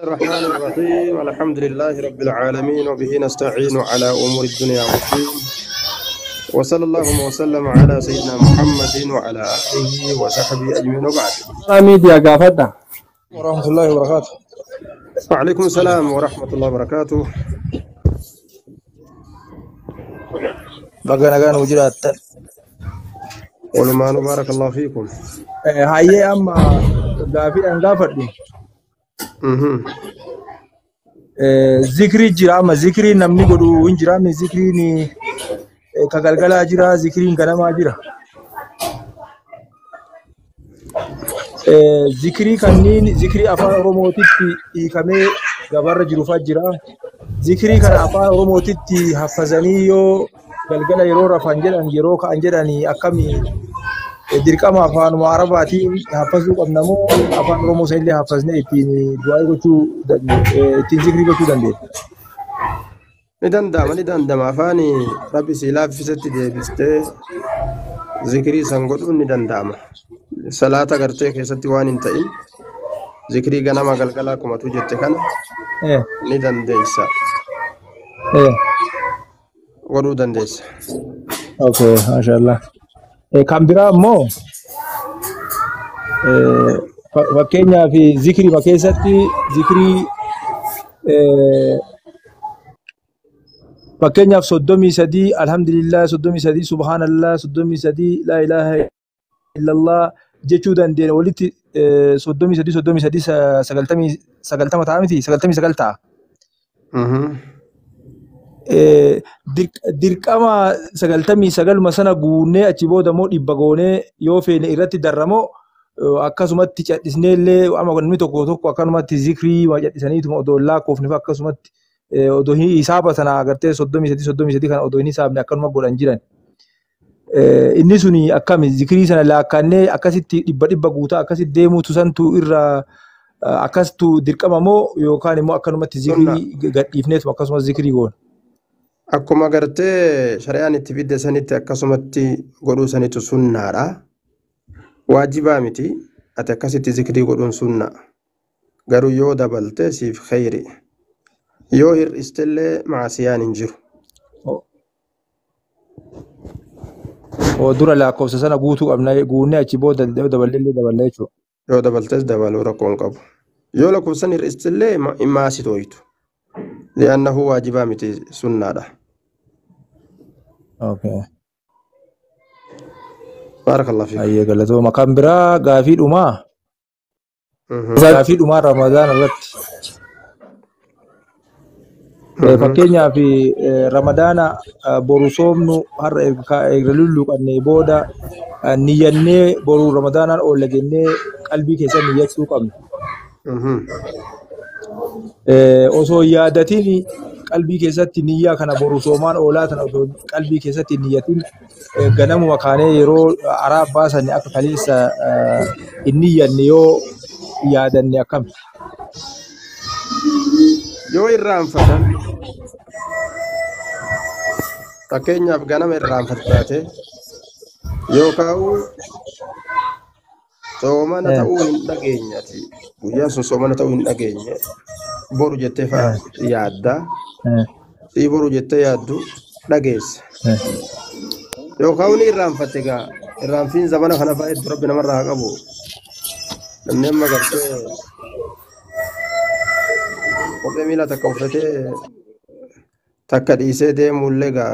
الرحمن الرحيم الحمد لله رب العالمين وبه نستعين على أمور الدنيا والدين وصلى اللهم وسلم على سيدنا محمد وعلى آله وصحبه أجمعين وبعد. Miidiyaa gaafadha. ورحمة الله وبركاته. وعليكم السلام ورحمة الله وبركاته. Baga nagaan nuu jiraattan. ولمان بارك الله فيكم. Hayyee amma gaafiidhaan gaafadhu. Zikrii jira amma zikriin namni godhu hin jira amma zikriin ka galgalaa jira zikriin ganamaa jira. Zikrii kanneen zikrii afaan Oromootitti hiikamee gabaarra jiru fa'aa jira. Zikrii kana afaan Oromootitti haffazanii yoo galgala yeroo rafan jedhan yeroo ka'an jedhan akkamii dirqama afaanuma Arabaatiin haffazuu qabna moo afaan Oromoo sanillee haffaznee ittiin du'aa gochuu ittiin zikrii gochuu dandeenya? Ni danda'ama ni danda'ama afaan rabbi si laaffisetti deebistee zikrii san godhuun ni danda'ama. Salaata gartee keessatti waan hin ta'in zikrii ganama galgalaa akkumatu jette kana ni dandeessa. Godhuu dandeessa. Okay, maashaallah. Kan biraa immoo fakkeenyaaf zikrii keessatti zikrii fakkeenyaaf 33 alhamdulillah 33 subhaanallah 33 laa ilaaha illallah jechuu dandeenya walitti 33 33 90 ta'a miti 99 ta'a. Dirqama 99 sana guunnee achi booda immoo 100 goonee yoo feene irratti darramoo akkasumatti cadhisnee illee amma namni tokko tokko akkanumatti zikrii waa cadhisaniituma odoo lakkoofne fa'a akkasumatti odoo hisaaba sana agartee 33 33 kana odoo hin hisaabne akkanuma godhan jiran. Inni suni akkami zikrii sana laakkannee akkasitti 100 guutaa akkasitti deemuutu santu irra akkastu dirqama moo yookaan immoo akkanumatti zikrii gadhiifneetuma akkasumas zikrii goona. Akkuma gartee shari'aan itti fidde sanitti akkasumatti godhuu sanitu sunnaadha. Waajibaa miti ati akkasitti zikrii godhuun sunna. Garuu yoo dabalte siif khayri. Yoo hir'istellee maasiyaan hin jiru. Dura lakkoofsa sana guutuu qabna guunnee achi booda yoo daballeellee daballee jechuudha. Yoo dabaltes dabaluu rakkoo hin qabu. Yoo lakkoofsan hir'istellee maasi tooytu. Li'annahu waajibaa miti sunnaadha. Okay. Baarakallahu fiik. Ayyee galatooma. Kan biraa gaafii dhumaa. Gaafii dhumaa Ramadaan irratti. Fakkeenyaaf Ramadaana boru soomnu har'a erga lulluqannee booda niyyannee boru Ramadaanaan oolla jennee qalbii keessa niyyachuu qabna. Osoo yaadatiin qalbii keessatti niyyaa kana boru soomaan oolaa tana osoo qalbii keessatti niyyatiin ganamuma kaanee yeroo araa baasan akka kaleessa hin niyyanne yoo yaadanne akkam? Yoo irraanfatan fakkeenyaaf ganama irraanfatte yookaan soomana ta'uu hin dhageenyati guyyaan sun soomana ta'uu hin dhageenye boru jettee fa'a yaadda sii boru jettee yaaddu dhageesse yookaan ni irraanfatte gaa irraanfiin zamana kana fa'a hedduu rabbi namarraa haa qabu namni amma gartee kophee miila takka uffatee takka dhiisee deemuullee gaa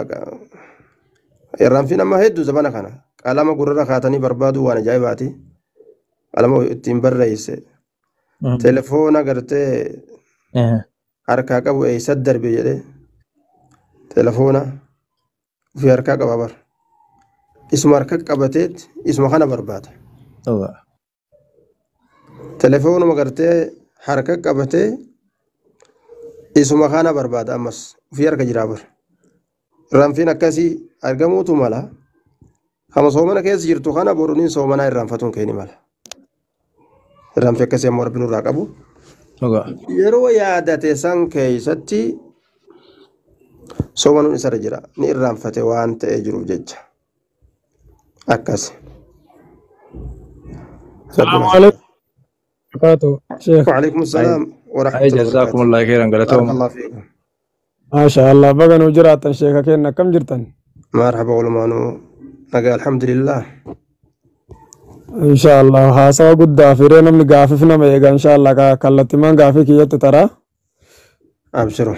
irraanfiin amma hedduu zamana kana qalama gurrarra kaatanii barbaaduu waan ajaa'ibaati. Qalama ittiin barreesse. Telefoona gartee harkaa qabu eessatti darbe jedhee telefoona ofii harkaa qaba bara. Isuma harka qabateet isuma kana barbaada. Telefoonuma gartee harka qabatee isuma kana barbaada ammas ofii harka jiraa bara. Irraanfiin akkasii argamuutu mala. Kama soomana keessa jirtu kana boruuniin soomanaa irraanfatuun keeni mala. Irraanfi akkasii ammoo rabbi nurraa qabu. Yeroo yaadate san keessatti soomanuun isarra jira. Ni irraanfate waan ta'ee jiruuf jecha. Akkas. Salaamu alaikum. Sheekh. Waalaikum salaam ورحمة الله وبركاته. Jazaakumullahu khairan galatooma. بارك الله فيكم. Maasha Allah baga nuu jiraattan sheeka keenya akkam jirtan? مرحبا ولمانو نقال الحمد لله. Insha Allah haasawa guddaa fi ree namni gaafiif nama eega insha Allah kallattimaan gaafii kiyyatti taraa. أبشروا.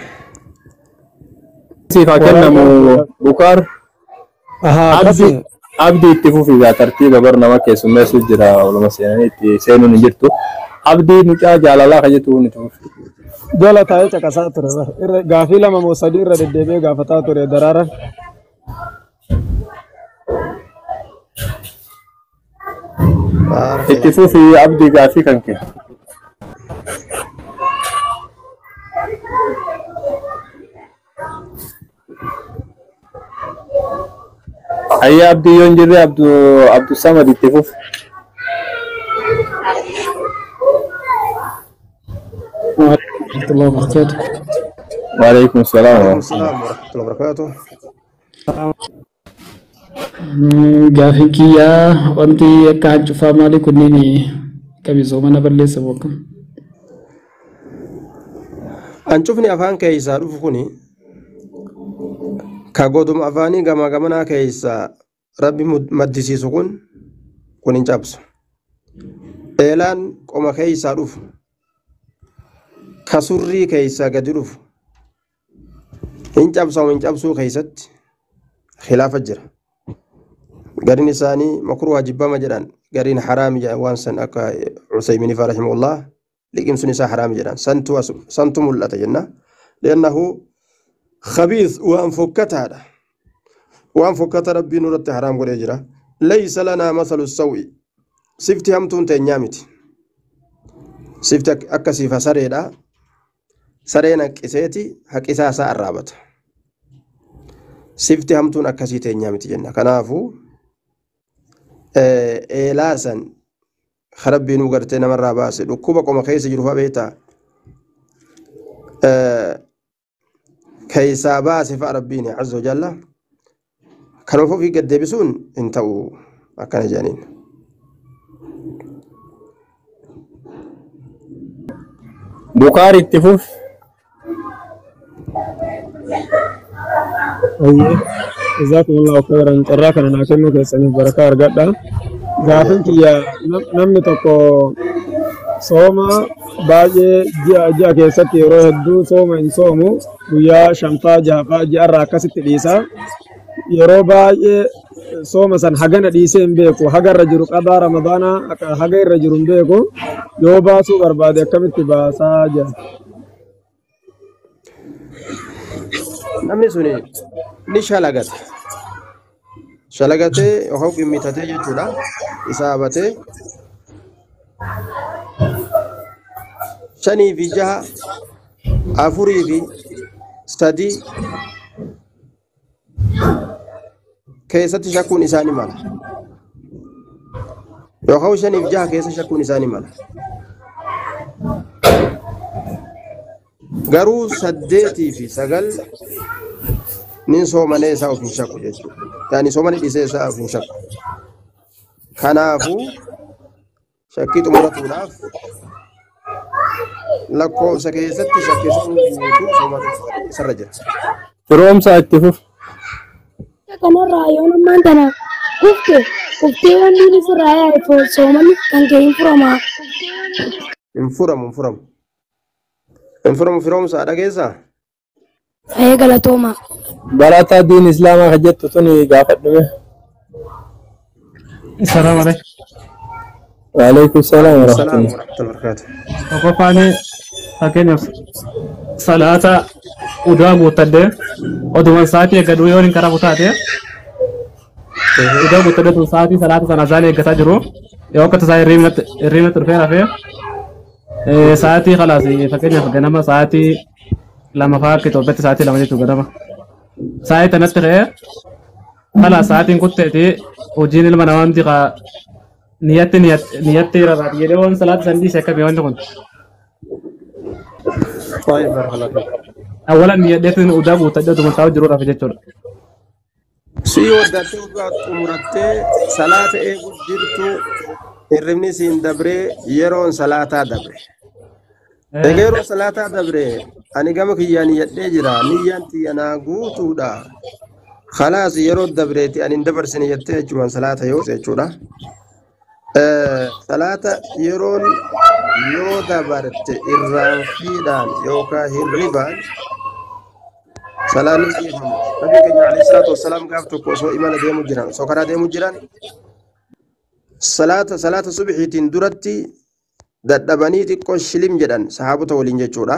Siif haa kennamu Bukaar. Ahaa Abdi akkasi abdii itti fufii gaa tartiiba bar nama keessummeessu jira oluma seenanii itti seenuun hin jirtu. Abdii mucaa jaalalaa kan jettu kun itti fufi. Jala taa'ee caqasaa ture bar irra gaafii lama moo sadii irra deddeebi'ee gaafataa ture daraaran. بارك Itti الله فيك. fufii abdii gaafii kan kee. Hayya abdii yoo hin jirre Abdu Abdu Samad itti fufi. ورحمة الله وبركاته. Waalaikum salaam وعليكم wa السلام ورحمة الله وبركاته. Gaafiin kiyyaa wanti akka hancufaa maalii kunneen qabisoomana balleessa moo akkam? Hancufni afaan keessaa dhufu kuni ka goduma afaanii gamaa gamanaa keessaa rabbi maddisiisu kun kun hin cabsu. Eelaan qoma keessaa dhufu ka surrii keessaa gadi dhufu hin cabsamu hin cabsuu keessatti khilaafa jira. Gariin isaanii makruuha jibbama jedhan gariin haraami jedhan waan san akka Usayminii faa rahimahullah liqimsuun isaa haraami jedhan santu santu mul'ata jenna. Li'annahu khabiis waan fokkataadha. Waan fokkata rabbiin nurratti haraam godhee jira. Laysa lanaa masalu sawi sifti hamtuun teenyaa miti. Sifti akka siifa sareedha. Sareen haqqiseeti haqqisaa isaa arraabata. Sifti hamtuun akkasii teenyaa miti jenna. Kanaafuu eelaa san rabbiin nu gartee namarraa baase dhukkuba qoma keessa jiru fa'a beektaa keessaa baase fa'a rabbiin azza wajalla kan of ofii gad deebisuun hin ta'u akkana jedhaniin. Bukaar itti fufi. Ayyee jazaakumullahu khairan carraa kana naa kennuu keessaniif barakaa argadha. Gaafiin kiyya namni tokko sooma baay'ee ji'a ji'a keessatti yeroo hedduu sooma hin soomu guyyaa shanfaa jahafaa ji'arraa akkasitti dhiisa. Yeroo baay'ee sooma san hagana dhiisee hin beeku haga irra jiru qadaa ramadaanaa akka haga irra jiru hin beeku yoo baasuu barbaade akkamitti baasaa jira. Namni suni ni shalagata. Shalagatee yookaan qimmitatee jechuudha. Isaabatee shanii fi jaha afurii fi sadii keessatti shakkuun isaanii mala. Yookaan shaniif jaha keessa shakkuun isaanii mala. Garuu saddeetii fi sagal nin soomanee isaa of hin shakku jechuudha. Yaani soomanii dhiisee isaa of hin shakku. Kanaafuu shakkii xumuratuudhaaf lakkoofsa keessatti shakkisuun guutuu soomatu isarra jira. Firoomsaa itti fufi. Kanarraa yoo nammaan tana kufte kuftee wanti inni sirraa yaa'e soomanni kan kee hin furamaa. Hin furamu hin furamu. Hin furamu firoomsaa dhageessaa? Fayyee galatooma. Barataa diin islaamaa kan jettu tuni gaafadhume. Assalamu alaikum. Waalaikum salaam wa Salaam rahmatullah. wa rahmatullahi wa barakaatuh. Tokkoffaan fakkeenyaaf salaata udaa guuttadhee oduma sa'aatii eeggadhu yoo hin karaa kutaate udaa guuttadhee tun sa'aatii salaata sana isaan eeggataa jiru yoo akka tasaa hirribni dhufee rafee sa'aatii khalaas fakkeenyaaf ganama sa'aatii lama fa'aa akka Itoophiyaatti sa'aatii 2 jechuudha ganama. Sa'aatii tanatti ka'ee khalaas sa'aatiin kutteeti hojiin ilma namaa hundi niyyatti niyyatti rarraati jedhee waan salaata san dhiise akkamii wanti kun. طيب بارك الله فيك. Awwalan niyyadheetiin udaa guuttadhee oduma taa'u jiru rafe jechuudha. Sii waddattee udaa xumurattee salaata eegu jirtu hirribni siin dabree yeroon salaataa dabre. Egaa yeroo salaataa dabre ani gama kiyyaan niyyadhee jira niyyaan tiyya naa guutuudha. Khalaas yeroo dabreeti ani hin dabarsine jettee jechuun salaata yoo jechuudha. Salaata yeroon yoo dabarte irraanfiidhaan yookaan hirribaan salaanni dhiifamu. Nabi keenya alayhi salaatu wassalaam gaaf tokko osoo imala deemu jiran osoo karaa deemu jiran salaata subihiitiin duratti dadhabanii xiqqoo shilim jedhan sahaabota waliin jechuudha.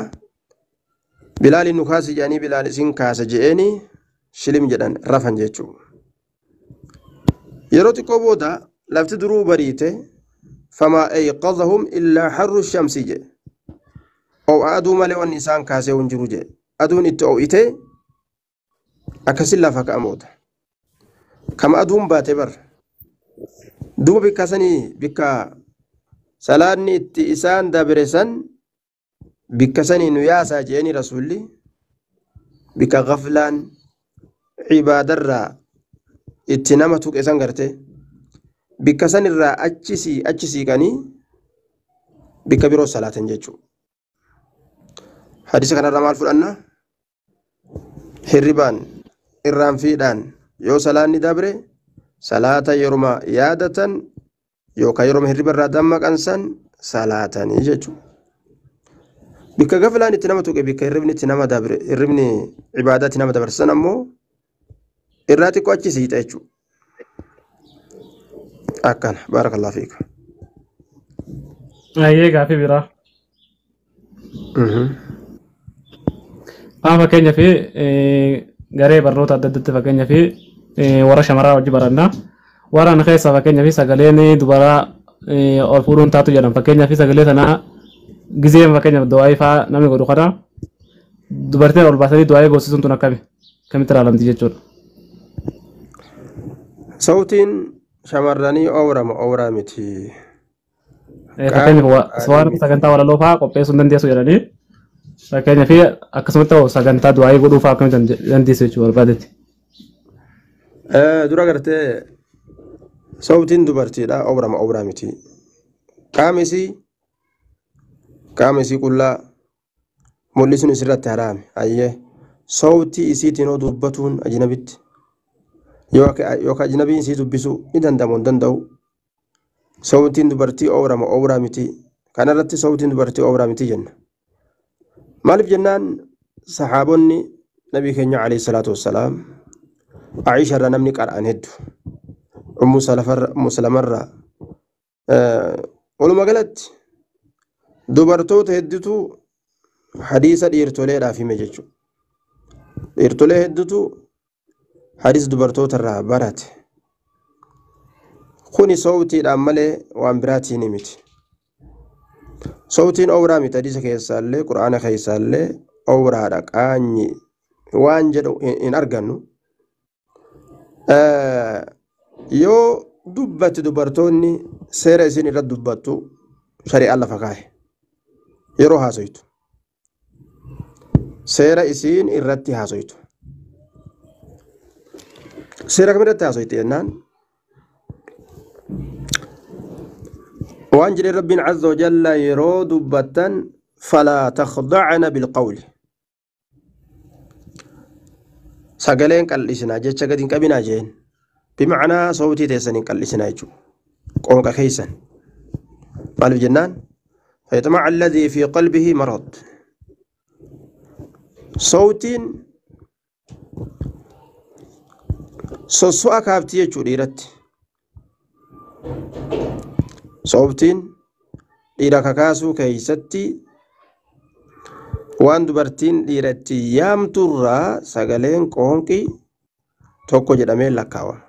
Bilaali nu kaasi jedhanii Bilaal isin kaasa je'eeni shilim jedhan rafan jechuudha. Yeroo xiqqoo booda lafti duruu bariite famaa ayqadhahum illaa harru shamsi jedhe. Oo'a aduu malee wanni isaan kaasee hin jiru jedhe. Aduun itti oo'ite akkasin lafa ka'an booda. Kama aduun baate bar. Duuba bikka sanii bikka salaanni itti isaan dabre san bikka sanii nu yaasaa je'eni rasuulli bikka gaflaan cibaadarraa itti nama tuqe san garte bikka san irraa achi siiqanii bikka biroo salaatan jechuudha. Hadiisa kanarraa maal fudhanna? Hirribaan irraanfiidhaan yoo salaanni dabre salaata yeruma yaadatan yookaan yeruma hirriba irraa dammaqan san salaatanii jechuudha. Bikka gaflaan itti nama tuqe bikka hirribni itti nama dabre hirribni cibaadaa itti nama dabarsan ammoo irraa xiqqoo achi siixa jechuudha. Akkana baarakallahu fiika. Ayyee gaafii biraa. Amma fakkeenyaaf garee barnoota adda addaatti fakkeenyaaf warra shamaraa hojii baranna. Warra ana keessaa fakkeenyaaf sagaleen dubaraa ol fuudhuun taatu jedhan fakkeenyaaf sagalee sanaa gizeen fakkeenyaaf du'aayii fa'aa namni godhu kana dubartiin ol baasanii du'aayii goosisuun tun akkami akkamitti ilaalamti jechuudha. Sautiin shamarranii oowrama oowraa miti. Fakkeenyaaf waan sagantaa walaloo fa'aa qopheessuu hin dandeessu jedhanii fakkeenyaaf akkasumatti ta'u sagantaa du'aayii godhuu fa'aa akkamitti dandeessu jechuu barbaadetti. Dura gartee sautiin dubartiidha oowrama oowraa miti. Qaama isii qullaa mul'isuun isirratti haraame ayyee sautii isiitiin hoo dubbatuun ajnabitti yookaan ajnabiin isii dubbisuu ni danda'amu hin danda'u. Sautiin dubartii oowrama oowraa miti. Kanarratti sautiin dubartii oowraa miti jenna. Maaliif jennaan saxaabonni nabii keenya alayhi salaatu wassalaam Aisha irraa namni qara'an hedduu Ummu Salamarraa walumaa galatti dubartoota hedduutu hadiisa dhiirtoleedhaaf hime jechuudha. Dhiirtolee hedduutu hadiisa dubartoota irraa barate. Kuni sawtiidhaan malee waan biraatiin miti. Sawtiin owraa miti hadiisa keessaallee quraana keessaallee owraadha qaanyi waan jedhu hin argannu. Yoo dubbatti dubartoonni seera isin irratti dubbattu shari'aan lafa kaa'e yeroo haasoytu seera isiin irratti haasoytu seera kamirratti haasoytu jennaan waan jedhe rabbiin azza wajalla yeroo dubbattan falaa takhdacna bilqawli sagaleen qal'isinaa jecha gadi hin qabinaa jeen bimacnaa sawtii teessan hin qal'isinaa jechuudha qoonqa keeysan maaliif jennaan فيطمع الذي في قلبه مرض صوتين sosso'a kaaftii jechuu dhiiratti soobtiin dhiira kakaasuu keeysatti waan dubartiin dhiiratti yaamturraa sagaleen qoonqi tokko jedhamee lakkaawama.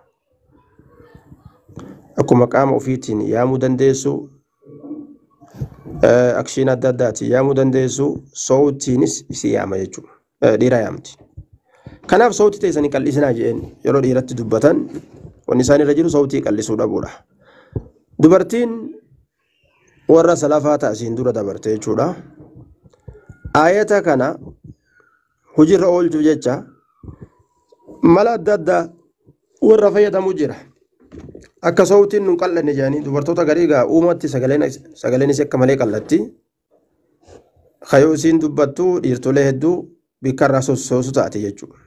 Akkuma qaama ofiitiin yaamuu dandeessu akshiin adda addaatiin yaamuu dandeessu soobtiinis isii yaama jechuudha. Dhiira yaamti. Kanaaf soobtii teessanii qal'isinaa jeen yeroo dhiiratti dubbatan wanni isaan irra jiru soobtii qal'isuu dhabuudha. Dubartiin warra salafaa ta'asiin dura dabarte jechuudha. Ayata kana hojiirra oolchuuf jecha mala adda addaa warra fayyadamu jira. Akka soobtiin nun qal'anne jedhanii dubartoota garii egaa uumatti sagaleen isii akka malee qal'atti. Kayoo isiin dubbattu dhiirtolee hedduu bikkarraa sossoosu taate jechuudha.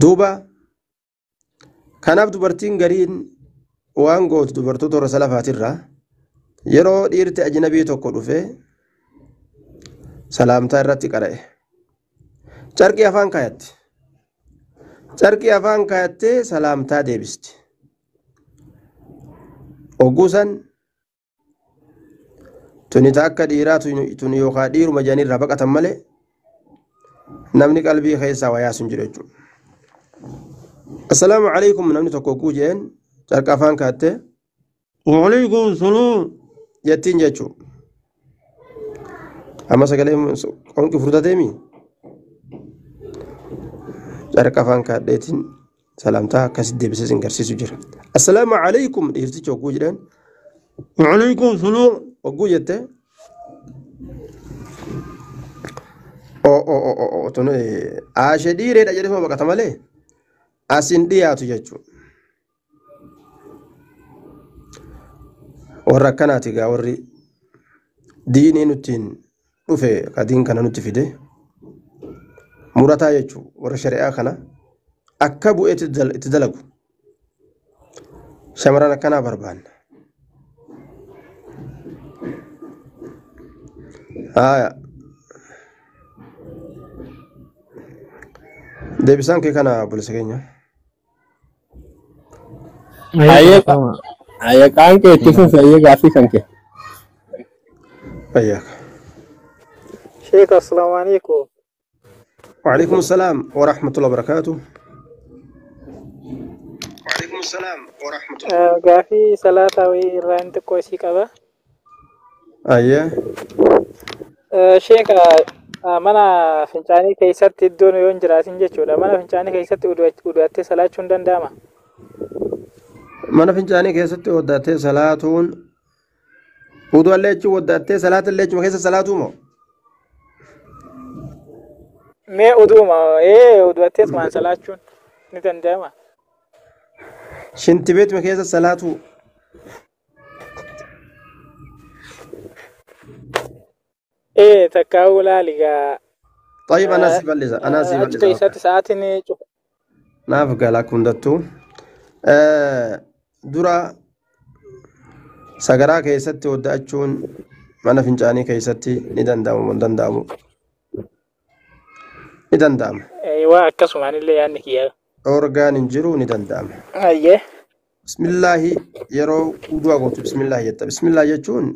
Duuba kanaaf dubartiin gariin waan gootu dubartoota warra salafaatirraa yeroo dhiirti ajnabii tokko dhufee salaamtaa irratti qara'e. Carqii afaan kaayatti. Carqii afaan kaayattee salaamtaa deebisti. Ogguusan tuni ta akka dhiiraa tuni yookaan dhiiruma jedhanii baqatan malee namni qalbii keessaa waa yaasu hin jiru jechuudha. Assalaamu alaikum namni tokko ogguu jeen carqa afaan kaayattee waalaikum salaam jettiin jechuudha. Amma sagalee qoonqi furdateemi carqa afaan kaadheetiin salaamtaa akkasitti deebisee sin garsiisu jira. Assalaamu alaikum dhiirtichi ogguu jedhan waalaikum salaam ogguu jette o tun aashee dhiireedha jedhee suma baqata malee asin dhiyaatu jechuudha. Warra akkanaati gaa warri diinii nuttiin dhufe kadiin kana nutti fide murataa jechuudha warra shari'aa kana akka bu'eetti itti dalagu shamarran akkanaa barbaanna. Haaya deebisaan kee kana obboleessa keenya. Ayyee kaan kee itti fufi ayyee gaaffii kan kee. Fayyaaka. Sheek assalaamu alaikum. وعليكم السلام ورحمة الله وبركاته. وعليكم السلام ورحمة الله. Gaaffii salaataa wayii irraa inni xiqqoo isii qaba. Ayyee. Sheek mana fincaanii keessatti iddoon yoo hin jiraatin jechuudha. Mana fincaanii keessatti udu'attee salaachuun danda'ama? Mana fincaanii keessatti waddaattee salaatuun udu'allee jechuun waddaattee salaatallee jechuun keessa salaatuu moo? Mee uduuma ee udu'attee asumaan salaachuun ni danda'ama? Shinti beetuma keessa salaatuu. Ee takkaa'uu laali gaa. طيب أنا سي بلزة أنا سي Achi بلزة keessatti sa'aatiin cufa. naaf gala hundattuu dura sagaraa keessatti wadda'achuun mana fincaanii keessatti ni danda'amu moo hin danda'amu ni danda'ama Waa akkasumaan illee yaadni kiyya. Orgaan hin jiru ni danda'ama. Ayyee. Bismillaahi yeroo udu'a gootu bismillaahi jetta. Bismillaahi jechuun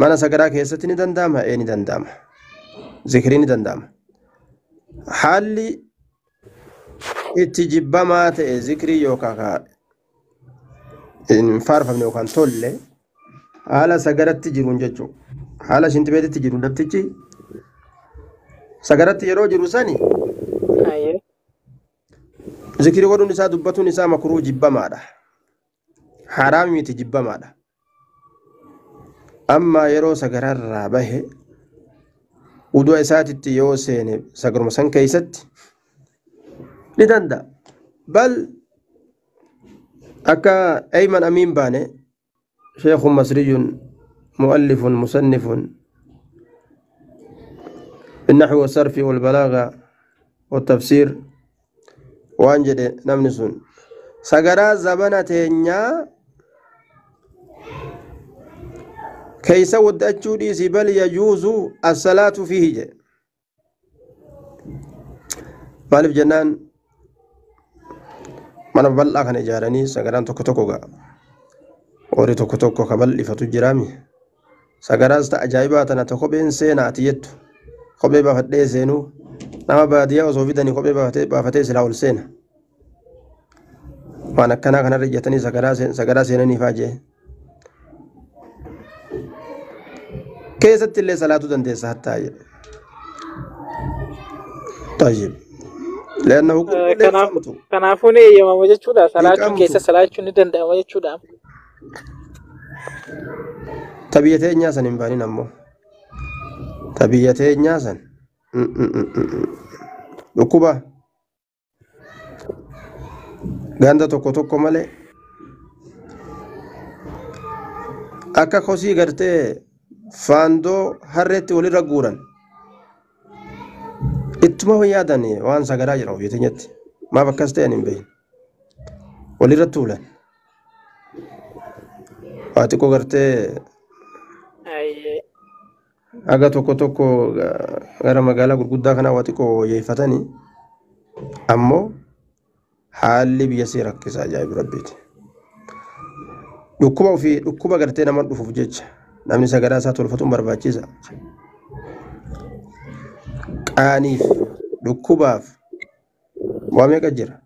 mana sagaraa keessatti ni danda'ama ee ni danda'ama. Zikrii ni danda'ama. Haalli itti jibbamaa ta'e zikrii yookaan ka hin faarfamne yookaan tolle haala sagaratti jiruun jechuudha. Haala shintibeetitti jiru namtichi sagaratti yeroo jiru sani Ayyee. zikrii godhuun isaa dubbatuun isaa makuruu jibbamaadha. Haraami miti jibbamaadha. Amma yeroo sagararraa bahe udu'a isaatitti yoo seene sagaruma san keessatti ni danda'a. Bal akka Ayman Amiin baane sheekun masriyyun mu'allifun musannifun بالنحو والصرف والبلاغة والتفسير waan jedhe namni sun sagaraa zabana teenyaa keeysa wadda'achuu dhiisi bal yajuuzu assalaatu fiihi jedhe maaliif jennaan mana bal'aa kana ijaaranii sagaraan tokko tokko ga'a horii tokko tokko ka bal'ifatu jiraami sagaraas ta ajaa'ibaa tana ta kopheen seenaati jettu kophee baafadhee seenuu nama baadiyyaa osoo fidanii kophee baafatee silaa ol seena waan akkanaa kanarra ijjatanii sagaraa seenanii faa jee keessatti illee salaatuu dandeessa hattaa jedhe طيب لأنه Kanaaf kanaafuu ni eeyyamama jechuudha. Salaachuun keessa salaachuun ni danda'ama jechuudha. Tabiyya teenyaa san hin baanin ammoo tabiyya teenyaa san dhukkuba ganda tokko tokko malee Akka kosii gartee faandoo harreetti walirra guuran. Ittuma yaadan waan sagadaa jira ofii teenyatti. Maaf akkas ta'an hin beekin. Walirra tuulan. Waa xiqqoo gartee haga tokko tokko gara magaalaa gurguddaa kanaa waa xiqqoo wayyeeffatanii ammoo haalli biyya see rakkisaa ajaa'ibu rabbiiti. Dhukkuba ofii dhukkuba gartee nama dhufuuf jecha namni sagadaa isaa tolfatuun barbaachisa. Qaaniif dhukkubaaf waa meeqa jira?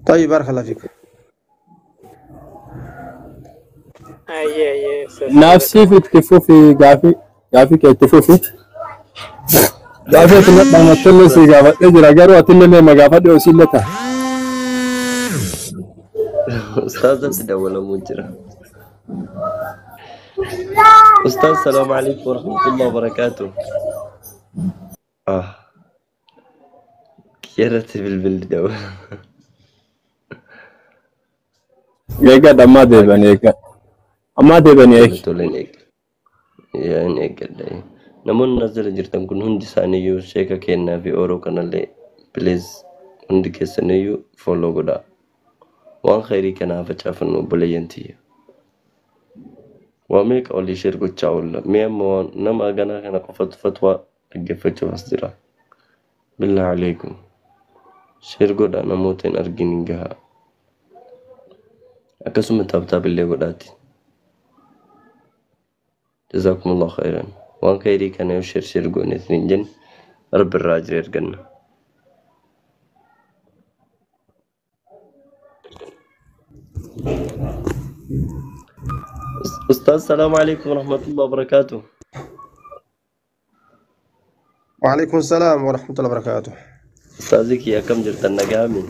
طيب بارك الله فيك. Naafsiif itti fufi gaafii kee itti fufi. Gaafii ati nadhaamattellee si gaafadhee jira garuu atillee nama gaafadhe osiillee ta'a. Ustaazatti dabalamuu jira. Ustaaz salaamu alaikum warahmatullahi wabarakaatuh. Ah, kiyyarratti bilbilli dawwala. Eeggadha ammaa deebi'anii eeggadha. Ammaa deebi'anii eegi. Tole hin eeggadha. Yaa hin eeggadha. Namoonni as jala jirtan kun hundi isaaniiyyuu sheeka kennaa fi ooroo kanallee please hundi keessaniyyuu follow godhaa. Waan khayrii kana haa facaafannu obboleeyyan tiyya. Waa meeqa olii share gochaa oolla. Mee amma waan nama ganaa kana qofatu fatwaa dhaggeeffachuuf as jira. Billaa alaikum. Share godhaa namoota hin argin hin gahaa. Akkasuma taaptaap illee godhaati. Jazaakumullahu khairan. Waan khayrii kana yoo share share goone isin hin jenne rabbi irraa ajira erganna. Ustaaz salaamu alaikum warahmatullahi wabarakaatuh. وعليكم السلام ورحمة الله وبركاته. Ustaazii kiyya akkam jirtan nagaami?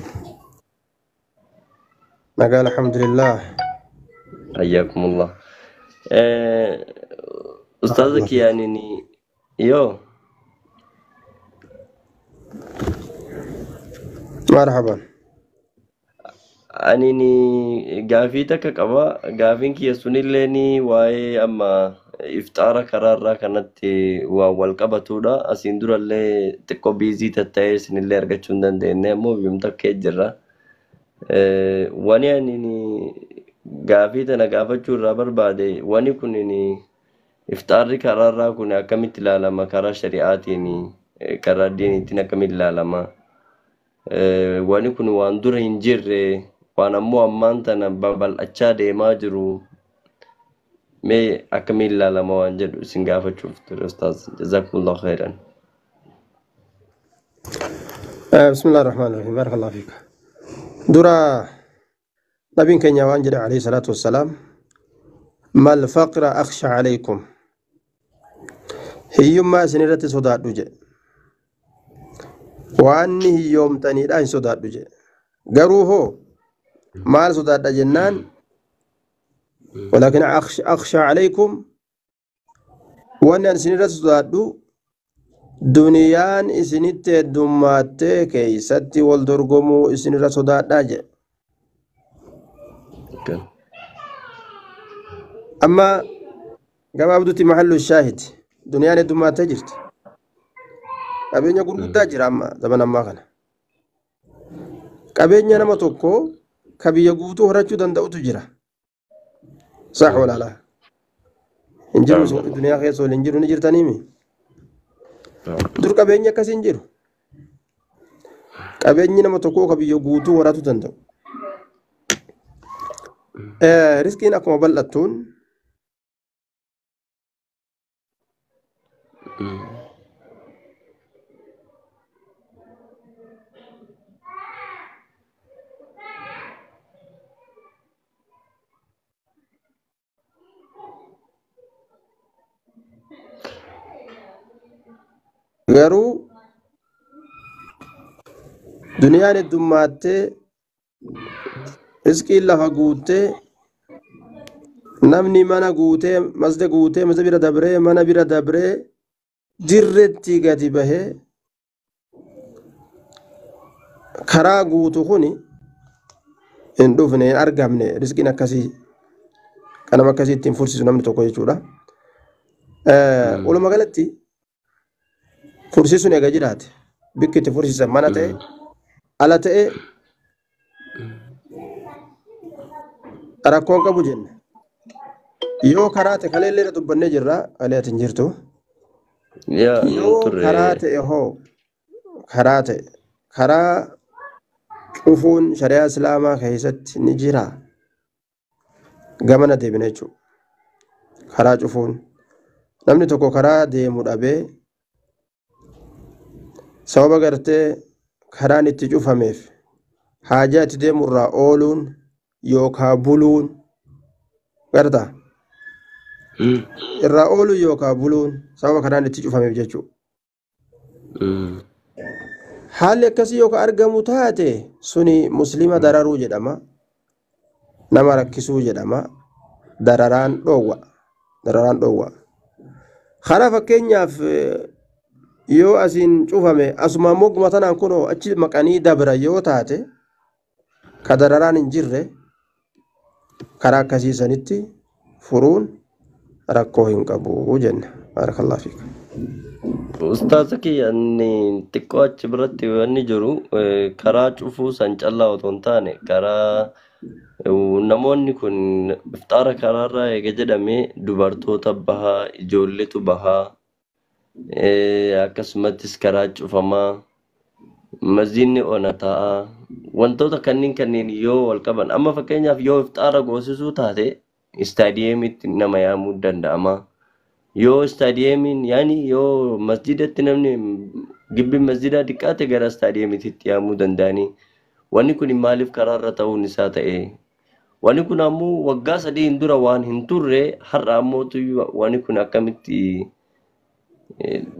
Nagaa alhamdulillah. Hayyakumullah. Ustaaza kiyya ani yoo Marhaban. ani gaafii takka qaba. Gaafiin kiyya sunillee ni waa'ee amma ifxaara karaarraa kanatti waan wal qabatudha. Asiin durallee xiqqoo biizii tatta'ee isinillee argachuu hin dandeenye ammoo biyyoom takkee jirra. Wani ani gaafii tana gaafachuu irraa barbaade wani kun ifxaarri karaarraa kun akkamitti ilaalama karaa shari'aatiin karaa diiniitiin akkamitti ilaalama? Wani kun waan dura hin jirre waan ammoo ammaan tana babal'achaa deemaa jiru mee akkamiin ilaalama waan jedhu isin gaafachuuf ture ustaaz. Jazakumullahu khairan. بسم الله الرحمن الرحيم بارك الله فيك. درا نبي كenya waan jedhe عليه الصلاة والسلام ما الفقر أخشى عليكم hiyyummaa isin irratti sodaadhu jedhe. Waan ni hiyyoomtaniidha hin sodaadhu jedhe. Garuu hoo maal sodaadha jennaan ولكن أخشى عليكم waan ani isin irratti sodaadhu duniyaan isinitti heddummattee keeysatti wal dorgomuu isin irra sodaadhaa jedhe. Amma gabaabdutti mahallu shaahid duniyaan heddummattee jirti. Qabeenya gurguddaa jira amma zaman ammaa kana. Qabeenya nama tokko ka biyya guutuu horachuu danda'utu jira. Sax walaalaa. Hin jiru duniyaa keessa wal hin jiru ni jirtaniimi. Dur qabeenya akkas hin jiru. Qabeenyi nama tokkoo ka biyya guutuu horatu danda'u. Riskiin akkuma bal'attuun garuu duniyaan heddummattee riskiin lafa guuttee namni mana guutee masjida guutee masjida bira dabree mana bira dabree dirretti gadi bahee karaa guutu kuni hin dhufne hin argamne riskiin akkasii Kanama akkasii ittiin fursiisu namni tokko jechuudha. Walumaa galatti fursiisuun eega jiraate bikki itti fursiisan mana ta'e ala ta'e rakkoon qabu jenna. Yoo karaa ta'e kalee illee dubbannee jirra kalee ati hin jirtu. Yoo karaa ta'e hoo karaa ta'e karaa cufuun shari'aa islaamaa keessatti ni jira. Gamana deebina jechuudha. Karaa cufuun namni tokko karaa deemu dhabee sababa gartee karaan itti cufameef haajaa itti deemurraa ooluun yookaa buluun garta irraa ooluun yookaa buluun sababa karaan itti cufameef jechuudha. Haalli akkasii yookaan argamu taate suni musliima dararuu jedhama. Nama rakkisuu jedhama. Dararaan dhoowwa. Dararaan dhoowwa. Karaa fakkeenyaaf yoo asiin cufame asuma mogguma tanaan kunoo achi maqanii dabra yoo taate ka dararaan hin jirre karaa akkasii sanitti furuun rakkoo hin qabu jenna. Barakallahu fiik. Ustaaza kiyya inni xiqqoo achi biratti wanni jiru karaa cufuu san callaa otoo hin taane karaa namoonni kun ifxaara karaarraa eega jedhamee dubartoota bahaa ijoolletu bahaa akkasumattis karaa cufamaa masjiidni ona ta'a wantoota kanneen yoo wal qaban amma fakkeenyaaf yoo ifxaara goosisuu taate istaadiyeemitti nama yaamuu danda'ama. Yoo istaadiyeemiin yaani yoo masjidatti namni gibbiin masjidaa xiqqaate gara istaadiyeemiitti yaamuu danda'anii wanni kun maaliif karaarra ta'uun isaa ta'e wanni kun ammoo waggaa sadiin dura waan hin turre har'a ammoo wanni kun akkamitti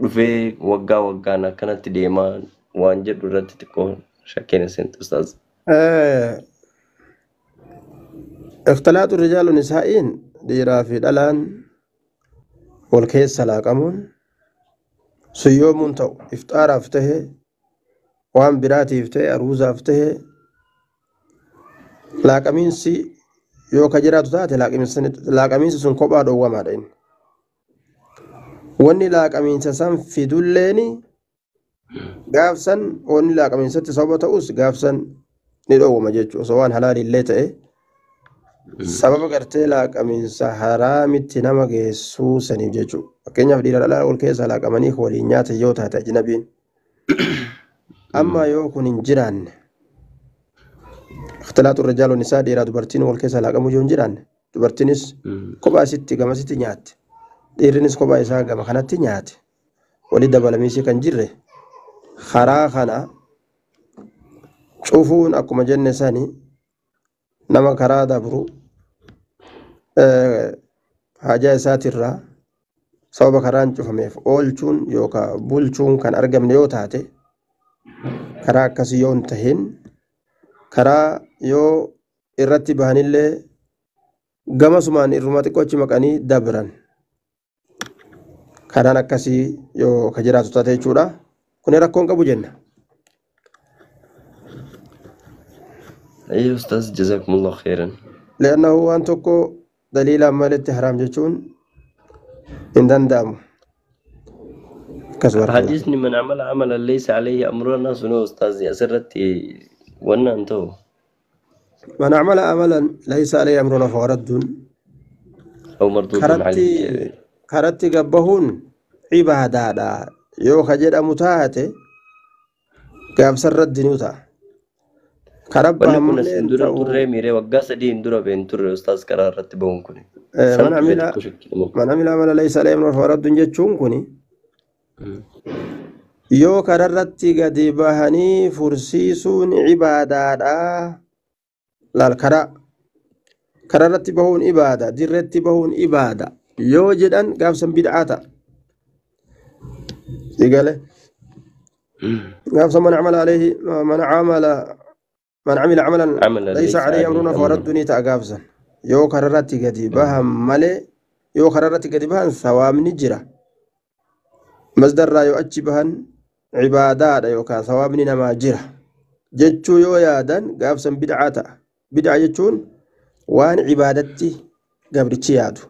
dhufee waggaa waggaan akkanatti deemaa waan jedhu irratti xiqqoo shakkiin isin ustaaz. Ikhtilaatu rijaalu nisaa'iin dhiiraa fi dhalaan wal keessa laaqamuun suyyoomuun ta'u ifxaaraaf tahe waan biraatiif tahe aruuzaaf tahe laaqamiinsi yoo ka jiraatu taate laaqamiinsi sun kophaa dhoowwamaadha inni. Wanni laaqamiinsa san fidulleeni gaafsan wanni laaqamiinsatti sababa ta'us gaafsan ni dhoowwama jechuudha osoo waan halaalillee ta'e sababa gartee laaqamiinsa haraamitti nama geessuu saniif jechuudha. Fakkeenyaaf dhiira dhalaa ol keessa laaqamanii waliin nyaata yoo taate ajnabiin. Amma yoo kun hin jiraanne ikhtilaatu rijaalu nisaa dhiiraa dubartiin wal keessa laaqamuu yoo hin jiraanne dubartiinis kophaa isitti gamasitti nyaatte dhiirrinis kophaa isaa gama kanatti nyaate walii dabalamiisii kan jirre karaa kana cufuun akkuma jenne sani nama karaa dabru haajaa isaatirraa sababa karaan cufameef oolchuun yookaan bulchuun kan argamne yoo taate karaa akkasii yoo hin tahin karaa yoo irratti bahanillee gamasumaan irruma xiqqoo achi maqanii dabran karaan akkasii yoo ka jiraatu taate jechuudha. Kun rakkoon qabu jenna. Ayyo ustaaz jazakumullahu khairan. Le'annahu waan tokko daliilaan malitti haraam jechuun hin danda'amu. Hadiisni man amala amalan laysa alayhi amrunaa sunoo ustaazi asirratti wannan ta'u. Man amala amalan laysa alayhi amrunaa fahuwa raddun. Aw marduudun alayhi. Karatti gabbahuun cibaadaadha yoo ka jedhamu taate gaafsan raddinuu ta'a. Wanni kun asiin dura turree miiree waggaa sadiin dura been turre ustaaz karaa irratti bahuun kun. Man amila amala laysa alayhi amrunaa fahuwa raddun jechuun kuni yoo kararratti gadi bahanii fursiisuun cibaadaadha. Laal karaa kararratti bahuun ibaada dirretti bahuun ibaada yoo jedhan gaafsan bid'aa ta'a. Sigale gaafsan man amala alayhi man amala man amila amalan laysa alayhi amruna fahuwa raddun ta'a gaafsan yoo kararratti gadi bahan malee yoo kararratti gadi bahan sawaabni jira. Masdarraa yoo achi bahan cibaadaadha yookaan sawaabni namaa jira jechuu yoo yaadan gaafsan bid'aa ta'a. Bid'aa jechuun waan cibaadatti Gabrichi yaadu.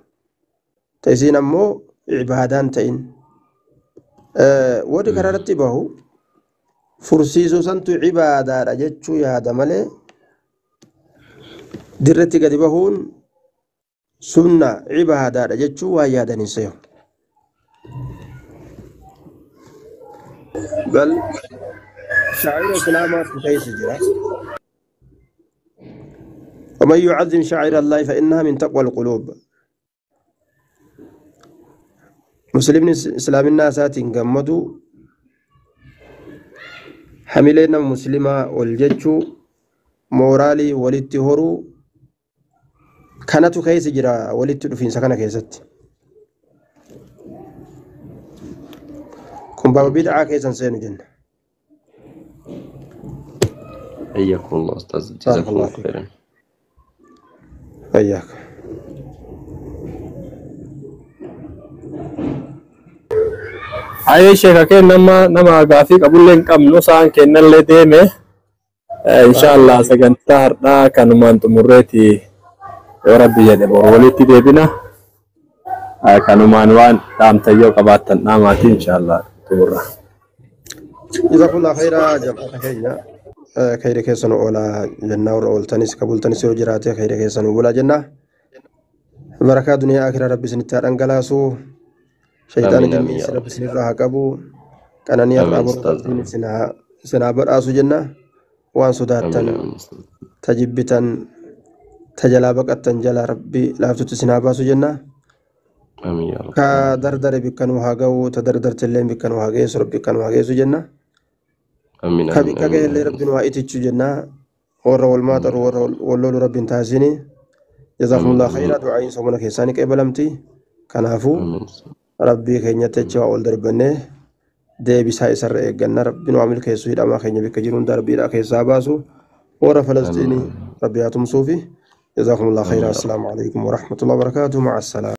Ta isiin ammoo ibaadaan ta'in. Warri karaa irratti bahu fursiisuu santu ibaadaadha jechuu yaada malee dirretti gadi bahuun sunna ibaadaadha jechuu waan yaadan hin seehu. Bal shaacira islaamaatu keessa jira. ومن يعظم شعائر الله فإنها من تقوى القلوب. مسلمين إسلامنا ساتين قمدو حملنا مسلمة والجتشو مورالي ولدت هرو كانت كيس جرا ولدت فين سكنة كيست كن باب بدعة كيسا سين جنة. حياكم الله أستاذ، بارك جزاكم الله الله فيك. خيرا. حياك. Ayee sheeka kee nama gaafii qabullee hin qabnu sa'aan kennallee deeme. Inshaallah sagantaa har'aa kanumaan xumurreeti yoo rabbi jedhe boru walitti deebina. Kanumaan waan dhaamtayyoo qabaattan dhaamaatii inshaallah xumurra. جزاكم الله خيرا جماعة كينا خير كيسن أولا جنة ورولتنس قبولتنس وجراتي خير كيسن أولا جنة بركة دنيا آخرة ربي سنتار أنجلاسو شيطان آمين آمين جنين يا رب رب. سنرها قبو كانني آمين أبو أستاذ. ربي سنا سنا برأسو جنة وان آمين صداتن آمين أستاذ. تجبتن تجلا بقتن جلا ربي لافتت سنا باسو جنة آمين يا رب. ka dardare bikkanuu haa ga'u ta dardartillee bikkanuu haa geessu rabbi bikkanuu haa geessu jenna آمين ka آمين bikka آمين gahellee آمين rabbiin waa itichu jenna warra wal maaxaru warra wal lolu rabbiin taasisini آمين jazakumullah آمين khayra du'aayin soomana keessaani qeebalamti kanaafuu آمين rabbii keenyatti achi waa ol darbannee deebisaa isarra eegganna rabbiin waa milkeessu hidhamaa keenya bikka jiru hunda rabbiidhaa keessaa baasu warra آمين falasxiinii rabbi haa tumsuufi jazakumullah آمين khayra يا رب. assalaamu alaikum warahmatullahi wabarakaatuh ma'a assalaama.